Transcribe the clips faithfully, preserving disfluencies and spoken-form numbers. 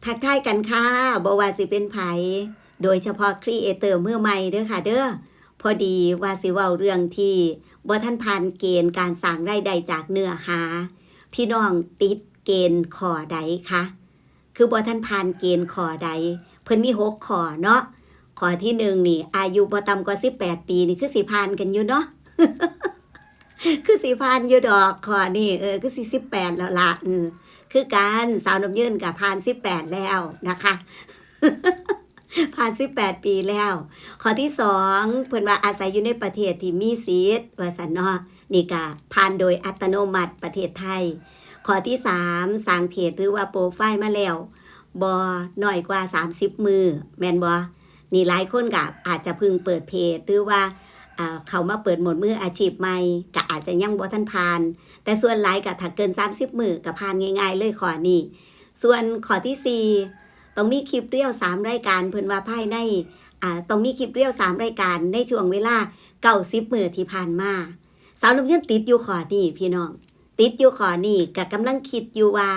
ทักทายกันค่ะ บ่ว่าสิเป็นไผ โดยเฉพาะครีเอเตอร์มือใหม่เด้อค่ะเด้อ พอดีว่าสิเว้าเรื่องที่บ่ทันผ่านเกณฑ์การสร้างรายได้จากเนื้อหา พี่น้องติดเกณฑ์ข้อใดคะ คือบ่ทันผ่านเกณฑ์ข้อใด เพิ่นมีหกข้อเนาะ ข้อที่หนึ่งนี่ อายุบ่ต่ำกว่าสิบแปดปีนี่คือสิผ่านกันอยู่เนาะ คือสิผ่านอยู่ดอกข้อนี้ เออ คือสิสิบแปดแล้วล่ะ เออ คือกัน สาวน้ำเยินก็ผ่านสิบแปดแล้วนะคะ ผ่านสิบแปดปีแล้ว ข้อที่สอง เพิ่นว่าอาศัยอยู่ในประเทศที่มีสิทธิ์ ว่าซั่นเนาะ นี่ก็ผ่านโดยอัตโนมัติประเทศไทย ข้อที่สาม สร้างเพจหรือว่าโปรไฟล์มาแล้ว บ่น้อยกว่าสามสิบมื้อ แม่นบ่ นี่หลายคนก็อาจจะเพิ่งเปิดเพจ หรือว่า อ่า เข้ามาเปิดโหมดมืออาชีพใหม่ ก็อาจจะยังบ่ทันผ่าน แต่ส่วนหลายก็ถ้าเกินสามสิบมื้อก็ผ่านง่ายๆเลยข้อนี้ ส่วนข้อที่สี่ ต้องมีคลิปเรียลสามรายการ เพิ่นว่าภายใน อ่า ต้องมีคลิปเรียลสามรายการในช่วงเวลาเก้าสิบมื้อที่ผ่านมา สาวน้ำเยินติดอยู่ข้อนี้พี่น้อง ติดอยู่ข้อนี้ ก็กำลังคิดอยู่ว่า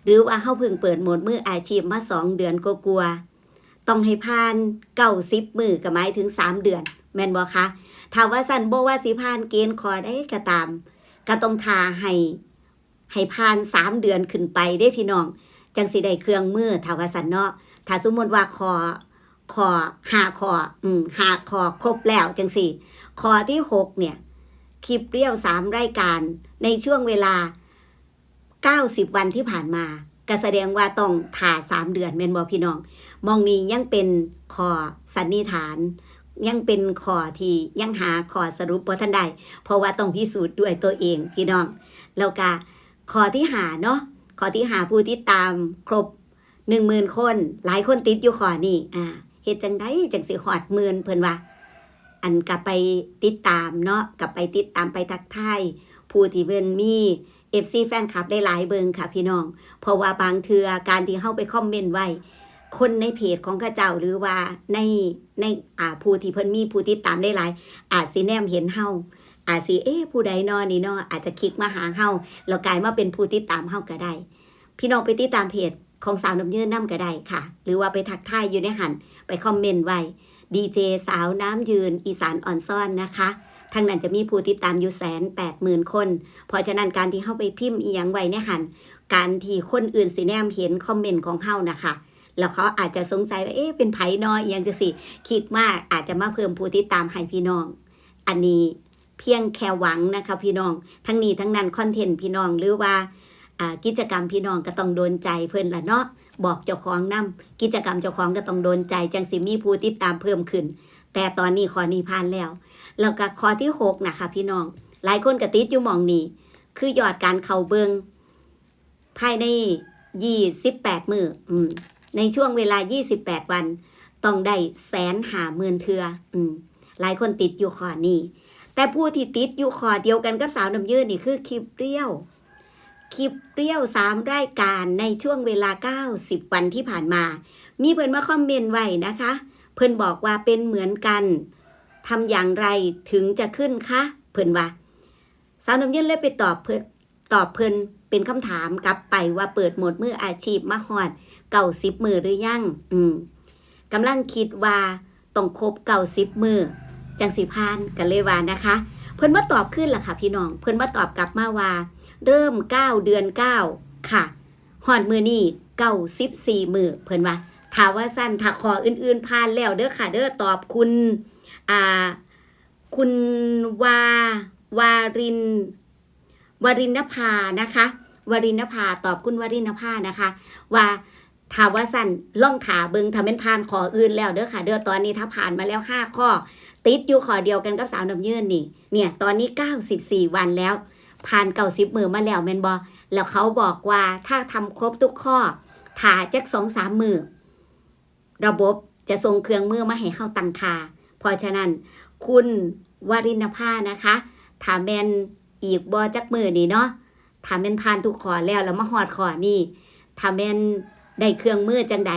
หรือว่าเฮาเพิ่งเปิดโหมดมืออาชีพมาสองเดือนกว่าๆ ต้องให้ผ่านเก้าสิบมื้อ ก็หมายถึงสามเดือน แม่นบ่คะ ถ้าว่าซั่น บ่ว่าสิผ่านเกณฑ์ข้อใดก็ตาม ก็ต้องท่าให้ ให้ผ่านสามเดือนขึ้นไปเด้พี่น้อง จั่งสิได้เครื่องมือ ถ้าว่าซั่นเนาะ ถ้าสมมุติว่าข้อ ข้อ ห้าข้อ อืม ห้าข้อครบแล้วจั่งซี้ ข้อที่หกเนี่ย คลิปเรียลสามรายการในช่วงเวลาเก้าสิบวันที่ผ่านมา ก็แสดงว่าต้องท่าสามเดือน แม่นบ่พี่น้อง หม่องนี้ยังเป็นข้อสันนิษฐาน ยังเป็นข้อที่ยังหาข้อสรุปบ่ทันได้ เพราะว่าต้องพิสูจน์ด้วยตัวเองพี่น้อง แล้วก็ข้อที่ห้าเนาะ ข้อที่ห้า ผู้ติดตามครบหนึ่งหมื่นคน หลายคนติดอยู่ข้อนี้ อ่า เฮ็ดจั่งใดจั่งสิฮอดหมื่น เพิ่นว่า อันก็ไปติดตามเนาะ ก็ไปติดตาม ไปทักทายผู้ที่เพิ่นมี เอฟซี แฟนคลับหลายๆเบิ่งค่ะพี่น้อง เพราะว่าบางเทื่อการที่เฮาไปคอมเมนต์ไว้ คนในเพจของเขาเจ้า หรือว่าใน ใน อ่า ผู้ที่เพิ่นมีผู้ติดตามหลายๆ อาจสิแนมเห็นเฮา อาจสิ เอ๊ะ ผู้ใดน้อนี่น้อ อาจจะคลิกมาหาเฮา แล้วกลายมาเป็นผู้ติดตามเฮาก็ได้ พี่น้องไปติดตามเพจของสาวน้ำเยินนำก็ได้ค่ะ หรือว่าไปทักทายอยู่ในหั้น ไปคอมเมนต์ไว้ ดีเจสาวน้ำยืนอีสานออนซอนนะคะ ทางนั้นจะมีผู้ติดตามอยู่แสนแปดหมื่นคน เพราะฉะนั้นการที่เฮาไปพิมพ์อีหยังไว้ในหั้น การที่คนอื่นสิแนมเห็นคอมเมนต์ของเฮานะคะ แล้วเขาอาจจะสงสัยว่า เอ๊ะ เป็นไผนอ อีหยังจั่งซี้ คลิกมาอาจจะมาเพิ่มผู้ติดตามให้พี่น้อง อันนี้เพียงแค่หวังนะคะพี่น้อง ทั้งนี้ทั้งนั้นคอนเทนต์พี่น้อง หรือว่า อ่า กิจกรรมพี่น้องก็ต้องโดนใจเพิ่นล่ะเนาะ บอกเจ้าของนำ กิจกรรมเจ้าของก็ต้องโดนใจ จั่งสิมีผู้ติดตามเพิ่มขึ้น แต่ตอนนี้ข้อนี้ผ่านแล้ว แล้วก็ข้อที่หกนะคะพี่น้อง หลายคนก็ติดอยู่หม่องนี้ คือยอดการเข้าเบิ่ง ภายในยี่สิบแปดมื้อ อืม ในช่วงเวลายี่สิบแปดวัน ต้องได้แสนห้าหมื่นเทื่อ อืม หลายคนติดอยู่ข้อนี้ แต่ผู้ที่ติดอยู่ข้อเดียวกันกับสาวน้ำเยินนี่คือคลิปเรียล คลิปเรียลสามรายการในช่วงเวลาเก้าสิบวันที่ผ่านมา มีเพิ่นมาคอมเมนต์ไว้นะคะ เพิ่นบอกว่าเป็นเหมือนกัน ทำอย่างไรถึงจะขึ้นคะ เพิ่นว่า สาวน้ำเยินเลยไปตอบเพิ่น ตอบเพิ่นเป็นคำถามกลับไปว่าเปิดโหมดมืออาชีพมาฮอดเก้าสิบมื้อหรือยัง อืม กำลังคิดว่าต้องครบเก้าสิบมื้อ จั่งสิผ่าน ก็เลยว่านะคะ เพิ่นมาตอบคืนล่ะค่ะพี่น้อง เพิ่นมาตอบกลับมาว่า เริ่มเก้าเดือนเก้าค่ะ ฮอดมื้อนี้เก้าสิบสี่มื้อ เพิ่นว่า ถ้าว่าซั่น ถ้าข้ออื่นๆผ่านแล้วเด้อค่ะเด้อ ตอบคุณ อ่า คุณวา วาริน วรินนภานะคะ วรินนภา ตอบคุณวรินนภานะคะ ว่าถ้าว่าซั่น ลองท่าเบิ่ง ถ้าแม่นผ่านข้ออื่นแล้วเด้อค่ะเด้อ ตอนนี้ถ้าผ่านมาแล้วห้าข้อ ติดอยู่ข้อเดียวกันกับสาวน้ำเยินนี่ เนี่ย ตอนนี้เก้าสิบสี่วันแล้ว ผ่านเก้าสิบมื้อมาแล้วแม่นบ่ แล้วเขาบอกว่าถ้าทำครบทุกข้อ ท่าจักสองสามมื้อ ระบบจะส่งเครื่องมือมาให้เฮาตั้งค่า เพราะฉะนั้น คุณวรินนภานะคะ ถ้าแม่นอีกบ่จักมื้อนี่เนาะ ถ้าแม่นผ่านทุกข้อแล้ว แล้วมาฮอดข้อนี้ ถ้าแม่นได้เครื่องมือจั่งใด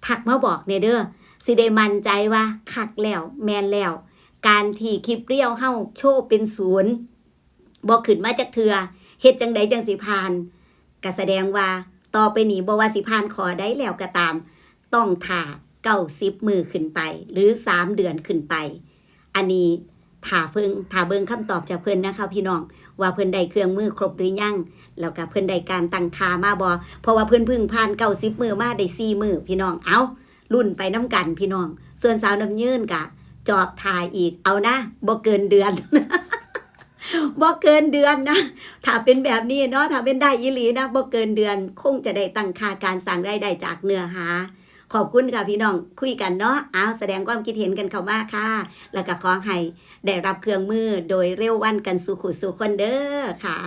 ทักมาบอกแหน่เด้อ สิได้มั่นใจว่าคักแล้ว แม่นแล้ว การที่คลิปเรียลเฮาโชว์เป็นศูนย์ บ่ขึ้นมาจักเทื่อ เฮ็ดจั่งใดจั่งสิผ่าน ก็แสดงว่า ต่อไปนี้บ่ว่าสิผ่านข้อใดแล้วก็ตาม ต้องท่าเก้าสิบมื้อขึ้นไป หรือสามเดือนขึ้นไป อันนี้ท่าเพิ่งท่าเบิ่งคำตอบจากเพิ่นนะคะพี่น้อง ว่าเพิ่นได้เครื่องมือครบหรือยัง แล้วก็เพิ่นได้การตั้งค่ามาบ่ เพราะว่าเพิ่นเพิ่งผ่านเก้าสิบมื้อมาได้สี่มื้อพี่น้อง เอ้า ลุ้นไปนำกันพี่น้อง ส่วนสาวน้ำยืนกะจอบท่าอีก เอานะ บ่เกินเดือน บ่เกินเดือนนะ ถ้าเป็นแบบนี้เนาะ ถ้าเป็นได้อีหลีนะ บ่เกินเดือน คงจะได้ตั้งค่าการสร้างรายได้จากเนื้อหา ขอบคุณค่ะพี่น้อง คุยกันเนาะ เอา แสดงความคิดเห็นกันเข้ามาค่ะ แล้วก็ขอให้ได้รับเครื่องมือโดยเร็ววันกันสู่ผู้สู่คนเด้อค่ะ